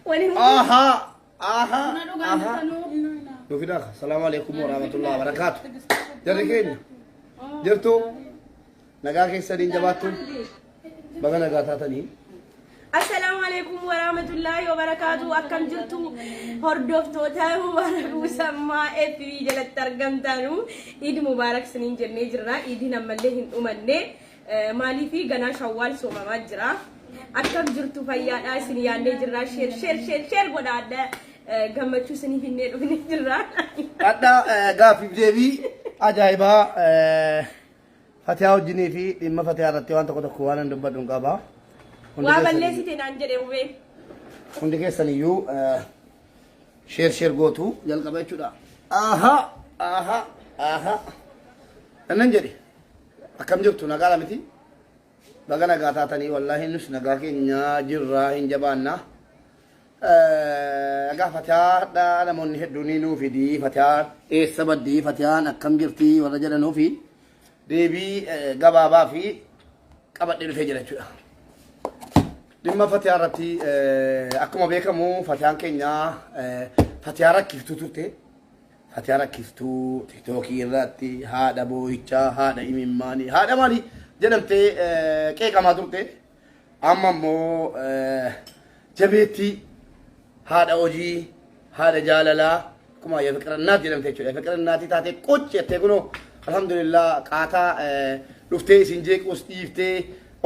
Waliin Ahaa! Ahaa! Buna dhugaan Ahaa! jirtanuu. Nu fidaa. Salaamu alaikum wa rahmatullahi wa barakaatu. Jarri keenya jirtu nagaa keessaniin jabaattu baga nagaa taatanii. Assalaamu alaikum warahmatullahi wabarakatuh. Akkam jirtu hordoftoota Mubaarak Musammaa FB jalatti argamtanu. Iid Mubaarak siniin jennee jirra. Iidiin ammallee hin dhumanne. Maaliifi ganaa Shawwaal soomamaa jira. Akkam jirtu, fayyaadhaa? Isin yaadnee jirra. Share, share, share, share godhaa. Gammachuu isinii finnee dhufnee jirra. Hadha gaaffiif deebii ajaa'ibaa Fatihaa wajjinii fi dhimma Fatihaa irratti waan tokko tokko waan an dubbadhu hin qaba. Hundi Waa keessan- balleessite naan jedhe mubeen. Hundi keessan iyyuu share share gootu jalqaba jechuudha. Ahaa! Ahaa! Ahaa! Annan jedhe, akkam jirtu, nagaa miti? Baga nagaa taatanii. Wallaahi nus nagaa keenya jirraa, hin jabaanna. Egaa Fatihaa hadha namoonni hedduun nuu fidii, Fatihaa eessa baddii, Fatihaan akkam jirti warra jedhanuu fi deebii gabaabaa fi qabadhee dhufee jira jechuudha. Dhimma Fatihaa irratti, akkuma beekamu Fatihaan keenya Fatihaa rakkiftuu turte. Fatihaa rakkiftuu TikTokii irratti haadha boo'ichaa, haadha imimmaanii, haadha maalii jedhamtee qeeqamaa turte. Amma immoo jabeettii, haadha hojii, haadha jaalalaa, akkuma የፍቅር እናት jedhamte jechuudha. የፍቅር እናtii taatee qocci jettee kunoo alhamdulillah qaataa dhuftee isin jeequus dhiiftee,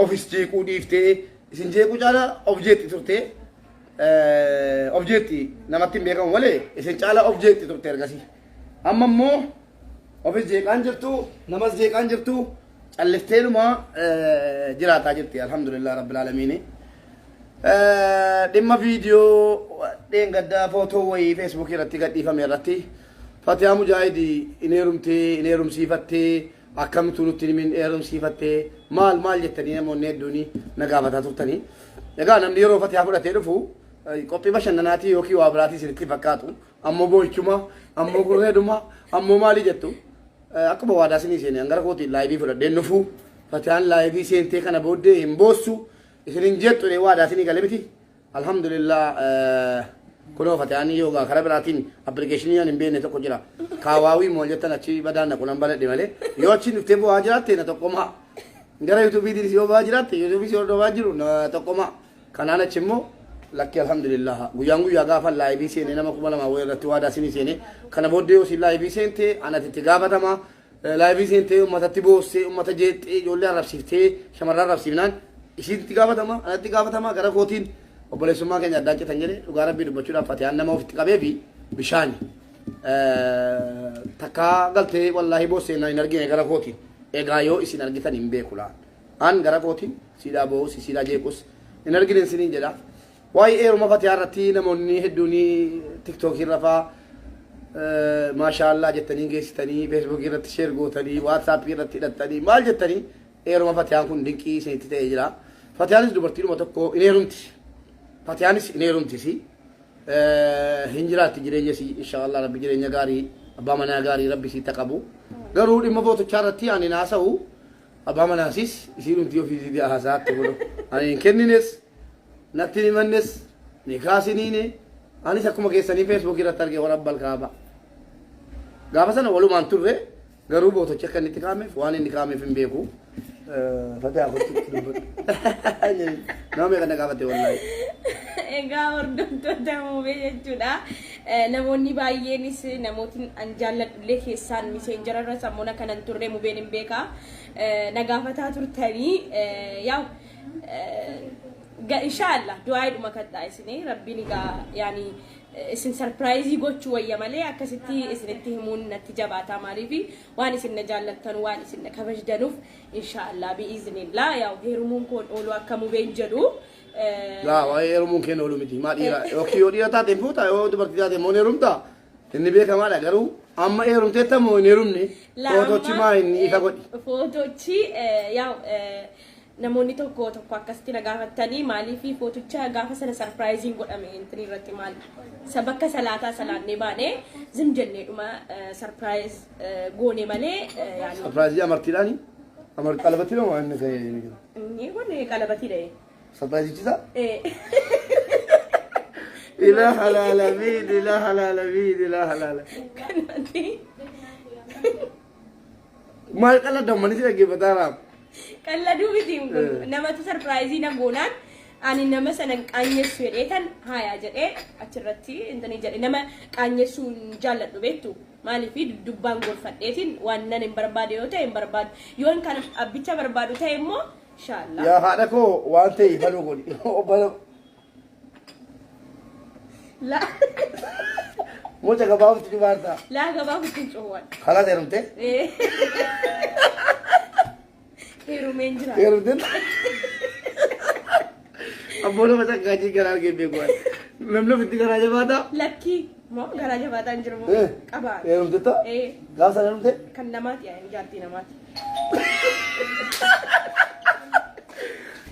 ofis jeequu dhiiftee, isin jeequu caala of jeeqxi turte. Of jeeqxi namatti hin beekamu malee isin caala of jeeqxi turte ergasii. Amma immoo ofis jeeqaan jirtu, namas jeeqaan jirtu, callifteedhuma jiraataa jirti, alhamdulillah rabbil aalamiini. Dhimma viidiyoo dheengaddaa footoo wayii Facebookii irratti gadhiifame irratti Fatihaa Mujaahidii hin heerumtee, hin heerumsiifattee, akkamitu nutti himin, heerumsiifattee, maal maal jettanii namoonni hedduun na gaafataa turtanii. Egaa namni yeroo Fatihaa fudhatee dhufu qophii bashannanaatii yookiin waa biraatii isinitti fakkaatu. Ammoo boo'ichuma, ammoo gurreedhuma, ammoo maalii jettu. Akkuma waadaa isinii seene, hangara kootiin live fudhadheen dhufu, Fatiyaan live seentee kana booddee hin boossu isin hin jettu jedhee waadaa isinii gale miti. Alhamdulillah, kunoo Fatiyaan yoogaa karaa biraatiin application ani hin beekne tokko jira. Kaawaawii mool jettan achi badaan naqu nan baladhe malee yoo achiin dhuftee bu'aa jiraatte na tokkomaa. Gara YouTubeiitiin yoo bu'aa jiraatte, YouTubeii si hordofaa jiru na tokkomaa. Kanaan achi immoo lakki, alhamdulillah, guyyaan guyyaa gaafa live seenee nama 2000 wayii irratti waadaa isinii seenee, kana booddee yoo isin live seente anati itti gaafatama. Live seentee uummatatti boossee, uummata jeettee, ijoollee arrabsiiftee, shamarran arrabsiifnaan isiitti gaafatama, anatti gaafatama. Gara kootiin obboleessummaa keenya addaan citan jedhe. Dhugaa rabbii dubbachuudhaaf Fatiyaan nama ofitti qabee fi bishaani. Takkaa galtee wallaahi boossee hin argine gara kootiin. Egaa yoo isin argitan hin beeku laa. An gara kootiin siidhaa bo'us siidhaa jeequs hin argine isiniin jedha. Waa'ee heeruma Fatiyaa irratti namoonni hedduun TikTokii irra faa maashaallaa jettanii geessitanii, Facebookii irratti share gootanii, WhatsAppii irratti hidhattanii, maal jettanii, heeruma Fatiyaan kun dinqii isinitti ta'ee jira. Fatiyaanis dubartiidhuma tokko hin heerumti. Fatiyaanis hin heerumtisi. Hin jiraatti jireenya isii, inshaallah rabbi jireenya gaarii, abbaa manaa gaarii rabbi isii taqabu. Garuu dhimma footochaa irratti ani naasa'u, abbaa manaasis isiin dhumti ofii isii haasaatti godhu. Ani hin kennines, natti hin himannes, ni kaasiniine. Anis akkuma keessanii Facebookii irratti arge warra balkaaba. Gaafa sana walumaan turre, garuu bootochi akka inni itti kaameef, waan inni kaameef hin beeku. Fatihaa kottu dubbadhu. Nama meeqa na gaafate wallaahi. Egaa hordoftoota muumee jechuudha. Namoonni baay'eenis, namootni an jaalladhullee keessaan Messengera irra sammuna kanan turre mubeen hin beeka. Na gaafataa turtanii, yaa'u inshaallah du'aayidhuma kadhaa isinii rabbiin egaa yaani isin surprise gochuu wayya malee akkasitti isinitti himuun natti jabaataa. Maaliif waan isin na jaallattan, waan isin na kabajdanuuf, inshaallah bi'iznillah yaa'u heerumuun koon oolu akka mubeen jedhu. Laa, waa'ee heerumuun keenya oolu miti. Maa dhiira yookiin yoo dhiira taate hin fuuta, yoo dubartii taate immoo hin heerumta. Inni beekamaadha, garuu amma heerumteetta moo hin heerumne? Footochi maa inni ifa godhi. Footochi yaa'u namoonni tokko tokko akkasitti na gaafattanii, maaliif footicha gaafa sana surpriseiin godhame intini irratti maal bakka salaataa salaannee baanee zim jenneedhuma surprise goone malee yaani. Surprise amartiidhaani? Amar qalabatti moo inni ta'e? Inni kun qalabatiidha. Surpriseichisa? Ilaha alamin, ilaha alamin, ilaha alamin. Kanaati Maal qalladda uummanni si dhaggeeffataa raam. Qalladuu miti kun namatu surprise na goonaan ani nama sana hin qaanyessu jedhee tan haayaa jedhee achirratti intani jedhe. Nama qaanyessuu hin jaalladhu beektu, maaliif duddubbaan gorfadheetiin waan nan hin barbaade yoo ta'e hin barbaadu, yoon kan abbicha barbaadu ta'e immoo inshallah. Yaa haadha koo, waan ta'e faluu godhi. Obbolo La muca gabaabatti dubaarta. Laa, gabaabatti hin cuuwwan. Karaa heerumte? Heerumeen jira. Heerumte? Abboo nama cakkaachii garaa argee beeku. Namni ofitti garaa jabaata. Lakkii moo garaa jabaataan jiru moo qabaa. Heerumte ta'a? Ee. Gaafa sana heerumte? Kan namaati, yaa jaartii namaati.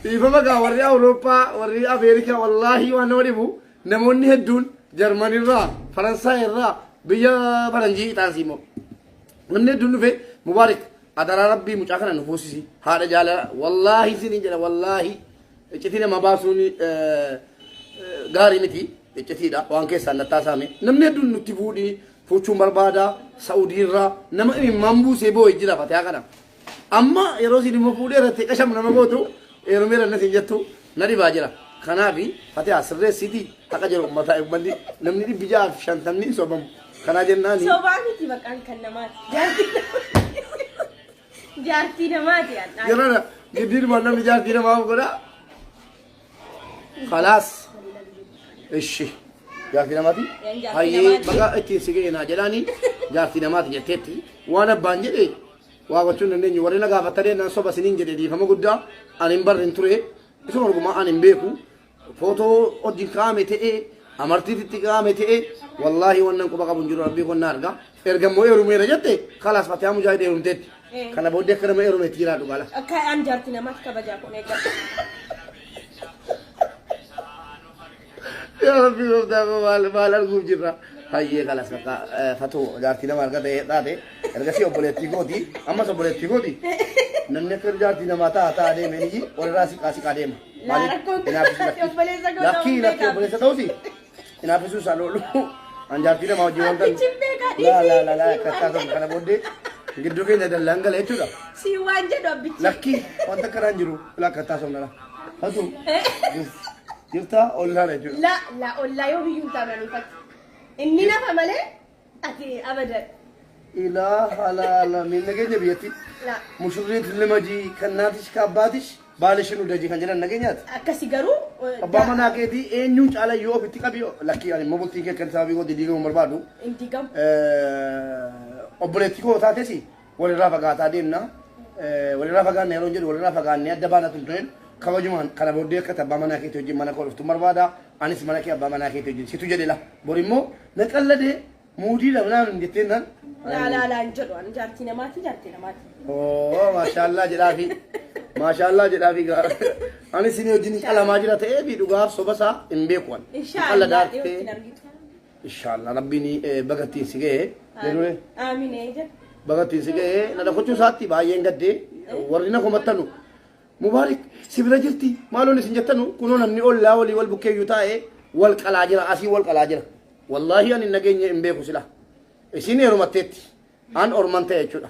Dhiifama gaa warri Awurooppaa, warri Ameerikaa, wallaahi waan nama dhibu namoonni hedduun Jarmanirraa, Faransaay irraa, biyya Faranjii ixaansii immoo. Namni hedduun dhufe, "Mubaarik, adaraa rabbii mucaa kana nu fuusisi, haadha jaalala." Wallaahi isiniin jedha, wallaahi iccitii nama baasuun gaarii miti, iccitiidha waan keessaan nattaasaame. Namni hedduun nutti fuudhii fuuchuun barbaada, Sa'udiirraa nama imimmaan buusee boo'ee jira fatihaa kana. Amma yeroo isin immoo fuudhee irratti qashamu nama gootu, heerumeera inni isin jettu na dhibaa jira. Kanaafi fatihaa sirreessitii haqa jiru uummataa, uummanni namni 650 hin sobamu. Kanaa jennaani. Sobaa miti, maqaan kan namaati. Jaartii namaati. Jaartii namaati yaa. Yeroo giddiidhuma namni jaartii namaaf godha. Khalaas. Ishi. Jaartii namaati? Jaartii Hayyee, namaati. baga ittiin si ga'e naa jedhaani, jaartii namaati jetteetti. Waan abbaan jedhe waa gochuu hin dandeenyu. Warri na gaafatanii naan soba isiniin jedhe, dhiifama guddaa, ani hin barre hin ture. Isuma dhugumaa ani hin beeku. Footoo wajjin kaa'ame ta'ee, amartiitti kaa'ame ta'ee, wallaahi wannan quba qabu hin jiru, rabbii konnaa arga. Erga immoo heerumeera jette, khalaas, Fatihaa Mujaahid heerumteetti. Kana booddee akka nama heerumeetti jiraadhu gaala. Akka an jaartii namaati kabajaa kun eeggadha. Yaa Rabbi gooftaa koo, maal maal arguuf jirra. Hayyee, kalas, bakka fatuu jaartii nama arga ta'e taate, ergasii obboleettii kooti, ammas obboleettii kooti. Namni akka jaartii namaa ta'a ta'a deeme ni walirraa siqaa siqaa deema. Laa, rakkoon Hinaaffisuu ati obboleessa koo ta'uu Lakkii, lakkii, beekaa. Obboleessa ta'uusi hinaaffisuu isaan oolu. An jaartii namaa hojii wanta. Abbichi hin beekaa, Laa laa laa laa, dhiisii. akka taasifamu kana booddee gidduu keenya dallaan gala jechuudha. Si waan jedhu abbichi. Lakkii, wanta akkanaan jiru lakka taasifamu nala. Fatuu jirtaa ollaadha jechuudha. La la, ollaa yoo biyyuun taanu aniifatti. Inni nafa malee ati abadan. Ilaa alaalamin, nageenya biyyatti. La. ሙሽሪት ልመጂ ከእናትሽ ከአባትሽ ባልሽን ውደጂ kan jedhan nageenyaati. Akkasi garuu. Abbaa manaa keetii eenyuun caala yoo ofitti qabi, lakkii, ani immoo bultii kee kan sababii kooti diigamuu barbaadu. Inti gamu. Obboleettii koo taates walirraa fagaataa deemna. Walirraa fagaanne yeroo jedhu, walirraa fagaannee adda baana tun tureen, kabajumaan kana booddee akka abbaa manaa keetii wajjin mana koo dhuftu barbaada. Anis mana kee abbaa manaa keetii wajjin situ jedhe la. Bor immoo na qalladee muudii dhabnaan jetteen nan. Laa laa laa, hin jedhu, ani jaartii namaati, jaartii namaati. Oo, maashaallah jedhaafi. Maashaallah jedhaafi gaa. Ani isin wajjin qalamaa jira ta'ee fi dhugaaf soba isaa hin beeku ani. Inshaallah dhiyootti hin argitu. Inshaallah rabbiin baga ittiin si ga'e. Jedhure. Amiin jedhu. Baga ittiin si ga'e. Na dhakochuu isaatti baay'een gaddee, warri na komattanu. "Mubaarik si bira jirti maaloon isin jettanu," kunoo namni ollaa walii wal bukkeeyyuu taa'ee wal qalaa jira, asii wal qalaa jira. Wallaahi ani nageenya hin beeku sila. Isin heerumatteetti. An orman ta'e jechuudha.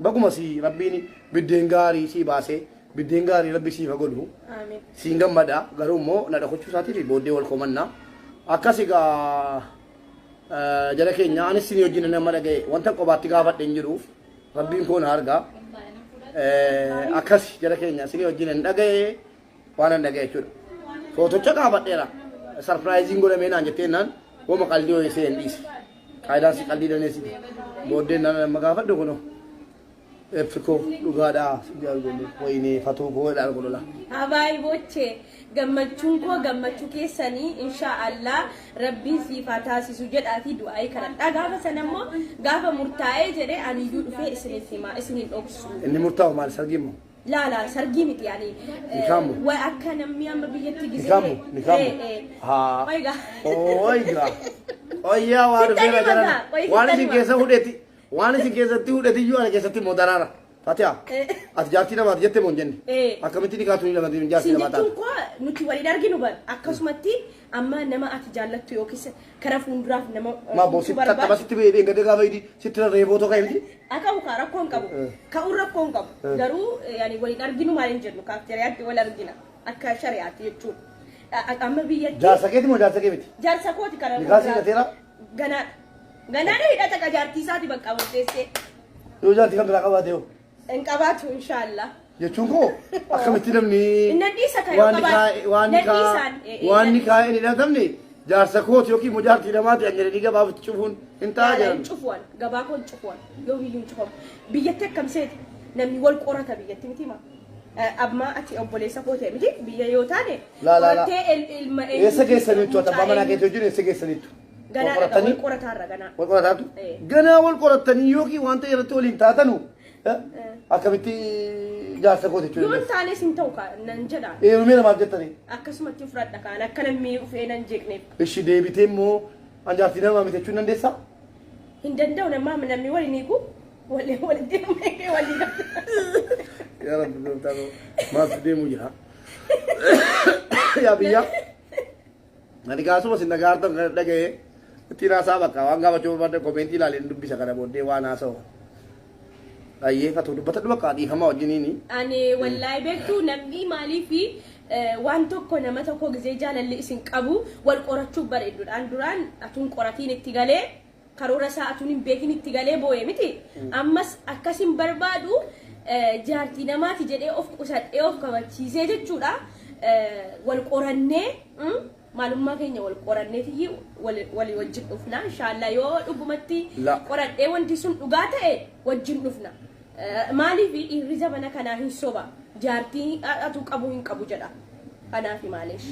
Baguma si rabbiin biddeen gaarii si baasee, biddeen gaarii rabbi siif haa godhu. Amiin. Siin gammada, garuu immoo na dhakochuu isaatiif booddee wal komannaa. Akkas egaa jara keenya, anis isin wajjin nama dhaga'e wanta qobaatti gaafadhe hin jiru. Rabbiin koo na argaa. Akkas jara keenya, isin wajjin hin dhaga'e waan hin dhaga'e jechuudha. Footocha gaafadheera. Surpriseiin godhamee naan jettee naan wama qaldii ho'isee hin dhiise. Qaayidaan si qaldii daneessiti. Booddee naan nama gaafadhu kunoo. Effikoo dhugaadhaa si jaalladhu wayinee fatuu koo jedhaa godhola. Habaay bochee, gammachuun koo gammachuu keessanii, insha Allah rabbiin siif haa taasisu jedhaa fi du'aa'ii kadhadhaa. Gaafa sana immoo gaafa murtaa'ee jedhee aniyyuu dhufee isiniif himaa, isiniin dhoksu. Inni murtaa'u maal, sargii immoo? Laa laa, sargii miti yaani. Nikaamu? Wa akka namni amma biyyatti gisee. Nikaamu nikaamu. Haa. Oiga. Oiga. Oyyaa waa dhufeera Sittani jedhan. mataa, qoy Waan isin sittani keessa hudheeti. Waan isin keessatti hudheeti iyyuu ana keessatti immoo daraara. Fatiha. Ati jaartii namaati jette moo hin jenne? Eh. Akkamitti nikaatu ni lamatti jaartii Sin namaa jechuun taate? koo nuti Nuti waliin arginu bar akkasumatti amma nama ati jaallattu yookiis kara fuulduraaf nama Maa boo sitti tattaba sitti ba'ee dheengadde gaafa hidhi sitti rarra'ee footoo ka'e miti. Akka mukaa rakkoo hin qabu. Ka'uun rakkoo hin qabu. Garuu yani waliin arginu maal hin jennu kaafteriyaatti wal argina akka shari'aatti jechuudha. Amma biyyatti. Jaarsa keeti moo jaarsa kee miti? Jaarsa kooti kara Nikaa si hidhateera? Ganaadha. Ganaadha hidhata ka jaartii isaati bakka murteessee. Yoo jaartii kan biraa qabaate hoo? Hin qabaatu inshaallah. Jechuun koo akkamitti namni Nan dhiisa kan yoo waan qabaate. waan Nan dhiisaan. waan nikaa hin hidhatamne jaarsa kooti yookiin immoo jaartii namaati an jedhanii gabaaf itti cufuun hin ta'a Hin jedhan. cufuwan gabaa koo hin cufuwan yoo biyyuu hin cufamu. Biyyatti akkam seeti namni wal qorata biyyatti miti maa. Amma ati obboleessa koo ta'e miti biyya yoo taane La la la. qorattee ilma Eessa geessaniittu ati abbaa manaa keetii wajjin eessa geessaniittu? Wal Ganaadha wal qorattanii? qorataarra ganaa. Wal qorataatu? Eh. Ganaa wal qorattanii yookiin wanta irratti waliin taatanu akkamitti jaarsa kooti Yoo hin jechuudha. taanes hin ta'u kaa nan jedhaan. Heerumee namaaf jettanii. Akkasumatti fudhadha kaan akka namni dhufee nan jeeqneef. Ishi deebitee immoo an jaartii namaa miti jechuun dandeessaa? Hin danda'u namaa namni waliin hiiku waliin walitti waliin Yaa Rabbi gooftaa koo maaf deemuu jira. Yaa biyya. Ani gaasuma sin dhagaartan kan dhaga'ee ittiin haasaa bakka waan gaafachuu barbaadde koomeentii ilaaleen dubbisa kana booddee waan haasa'u. Ayyeeffatu dubbatadhu bakka dhiifama wajjiniini. Ani wallaahi beektuu namni maaliifi waan tokko nama tokko gisee jaalalli isin qabu wal qorachuuf bareedduudhaan duraan atuun qoratiin itti galee karoora isaa atuun hin beekin itti galee boo'e miti. Ammas akkasin barbaadu jaartii namaati jedhee of qusadhee of kabachiisee jechuudha. Wal qorannee maalummaa keenya wal qorannee walii wajjin dhufna. Inshaallah yoo dhugumatti La. qoradhee wanti sun dhugaa ta'e wajjin dhufna. Maaliif dhiirri zamana kanaa hin soba jaartii atu qabu hin qabu jedha. Kanaaf maaliif?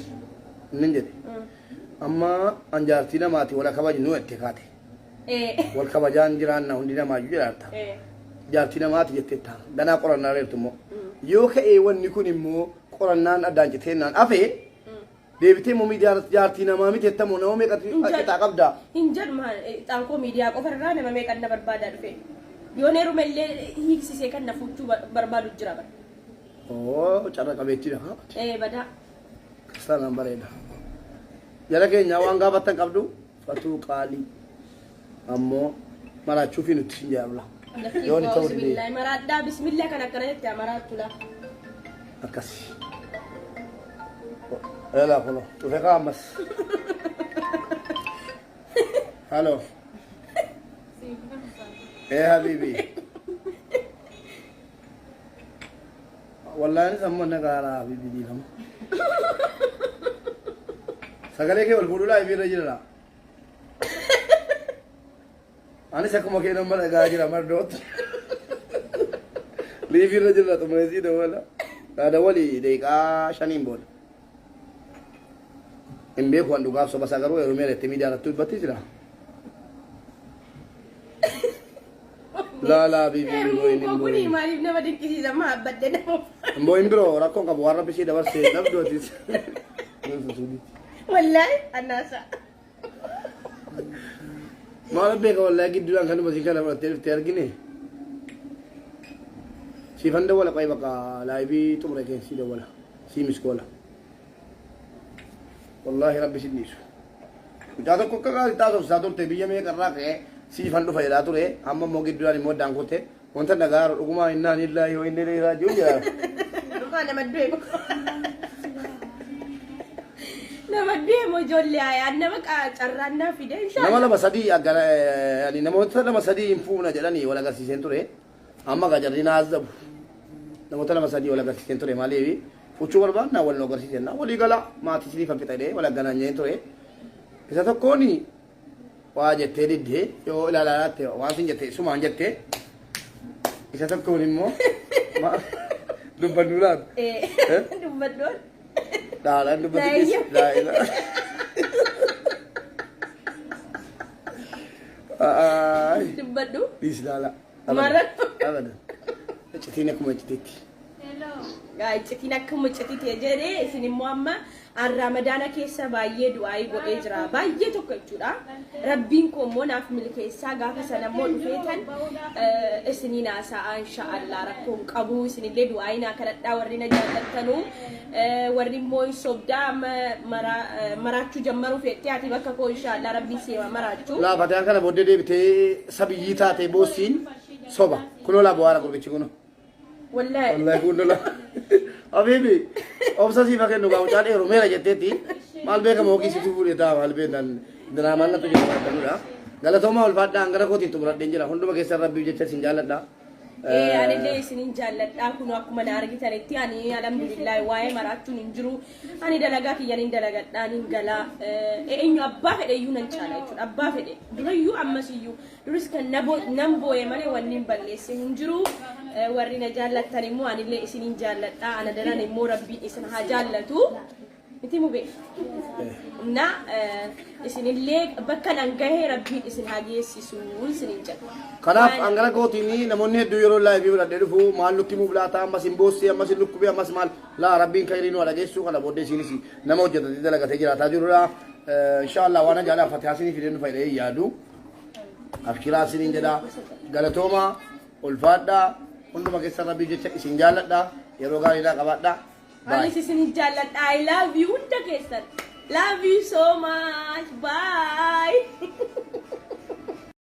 Nin jedhe. Amma an jaartii namaati wal kabajnu jettee kaate. Wal kabajaan jiraanna hundi namaayyuu jiraata. Jaartii namaati jettee ta'a. Ganaa qorannaa reertu immoo. Yoo ka'ee wanni kun immoo qorannaan addaan citeennaan hafee deebitee immoo miidiyaa jaartii namaa miti jettamoo nama meeqatu qixaa qabdaa? Hin jedhu ixaan koo miidiyaa qofarraa nama meeqan na barbaadaa dhufe. Yoon heerume illee hiiksisee kan na fuuchuu barbaadu jira bara. Oo carra qabeettiidha. Badaa. Kiristaanaan bareeda. Jala keenya waan gaafattan qabdu fatuu qaalii ammoo maraachuu fi nutti hin jaabla. Yoo ni ta'uu didee Bismillah maraadhaa bismillah kan akkana jettee maraattu laa. akkasi. Elaa kuno dhufe kaa ammas. Halo. Ee habibi. Wallaahi samma nagaara habibi diinama. Sagalee kee ol fuudhuu laa irra jira. Anis akkuma kee nama dhagaa jira mardoot. Liifii irra jira xumureesii dawala. Dawali daqiiqaa 5 booda. Hin beeku an dhugaaf soba isaa garuu yeroo meeqa miidiyaa irratti dubbatti jira. Laa laa bibi hin boo'in hin Kuni boo'in. maaliif nama dinqisiisa maa abbadde nama. Hin boo'in biroo rakkoon qabu waan rabbi ishee dabarsee dhabdootis. Wallaahi annaasa. Maal beeka wallaahi gidduudhaan kanuma sii kana fudhattee dhuftee argine. Siifan dawwala qo'ee bakka laayivii xumure kee sii dawwala. Sii miskoola. Wallaahi rabbi si dhiisu. Mucaa tokko akka gaarii taasifsisaa turte biyya meeqarraa ka'ee siifan dhufa jedhaa ture amma immoo gidduudhaan immoo addaan kutte wanta dhagaa yeroo dhugumaa innaan illaa yoo inni illee jiru jedha. Dhugaa nama du'e moo. Nama du'e moo ijoollee ayaan nama carraan naa fide Nama inshaallah. lama sadii aggara yani namoota lama sadii hin fuuna jedhanii wal agarsiiseen ture. Amma gajarri naa azzabu. Namoota lama sadii wal agarsiiseen ture maaliif fuchuu barbaadna wal nu agarsiiseen walii gala maatii siniif fixadhee wal agganaan ture. Isa tokkoon waa jettee diddee yoo ilaalaa laatte waan sin jette sumaan jettee isa tokkoon immoo dubbannu laata. Dubbaddoon. Dhaalaan dubbatu Daa'ima. daa'ima. Dubbadhu. Dhiis laala. Maarra. Abadan. Iccitiin akkuma iccitiitti. Iccitiin akkuma iccitiitti jedhee isin immoo amma An Ramadaana keessa baay'ee du'aayii godhee jira. Baay'ee tokko jechuudha. Rabbiin koo immoo naaf milkeessaa, gaafa sana immoo dhufeetan isiniin haasa'a insha'Allah, rakkoon qabu. Isinillee du'aayii naa kadhadhaa, warri na jaallattanuu. Warri immoo hin sobdaa, amma maraachuu jammaruu feettee ati bakka koo, insha'Allah Rabbiin seema maraachuu. Laa, Fatiyaan kana booddee deebitee sabiyyii taatee boossiin soba. Kunoo laa, bu'aara gurbichi kunoo. Wallahi. Wallahi kunoo laa. Habiibi, obsa siif kennu gaa, mucaan heerumeera jetteetti maal beekama, hogii situ fuudhee ta'a, maal beeknan, diraamaan natti jira baadhanudha. Galatoomaa, ulfaadhaa, hangara kootiin xumuradheen jira. Hunduma keessan Rabbiif jecha isin jaalladha. Ee, anillee isinin jaalladha. Kun akkuma na argitanitti ani alhamdulillah, waa'ee maraachuun hin jiru. Ani dalagaa kiyyan hin dalagadhaa, hin galaa. Eenyu abbaa fedhe iyyuu nan caala jechuudha. Abbaa fedhe durayyuu ammas iyyuu duris kan nan boo'e malee wanni hin balleesse hin jiru. Warri na jaallattan immoo anillee isinin jaalladha. Ana daran immoo Rabbiin isin haa jaallatu. Miti mubee. Na isinillee bakka nan gahee Rabbiin isin haa geessisu isinin jedha. Kanaaf hangara kootiin namoonni hedduu yeroo live fudhadhee dhufu maal nutti himuuf laata, ammas hin boossee, ammas hin dhukkubee, ammas maal laa, Rabbiin khayrii nu dhageessu. Kana booddee isinis nama hojjetatee dalagatee jiraataa jirudha. Inshaallah waan ajaa'ibaa Fatihaa isinii fidee nu fayyadee yaadu. Abshiraa isiniin jedha. Galatooma, ulfaadhaa, hunduma keessan Rabbiif jecha isin jaalladha. Yeroo gaariidhaa qabaadha. Anis isin jaalladha. I love you hunda keessan. Love you so much. Bye.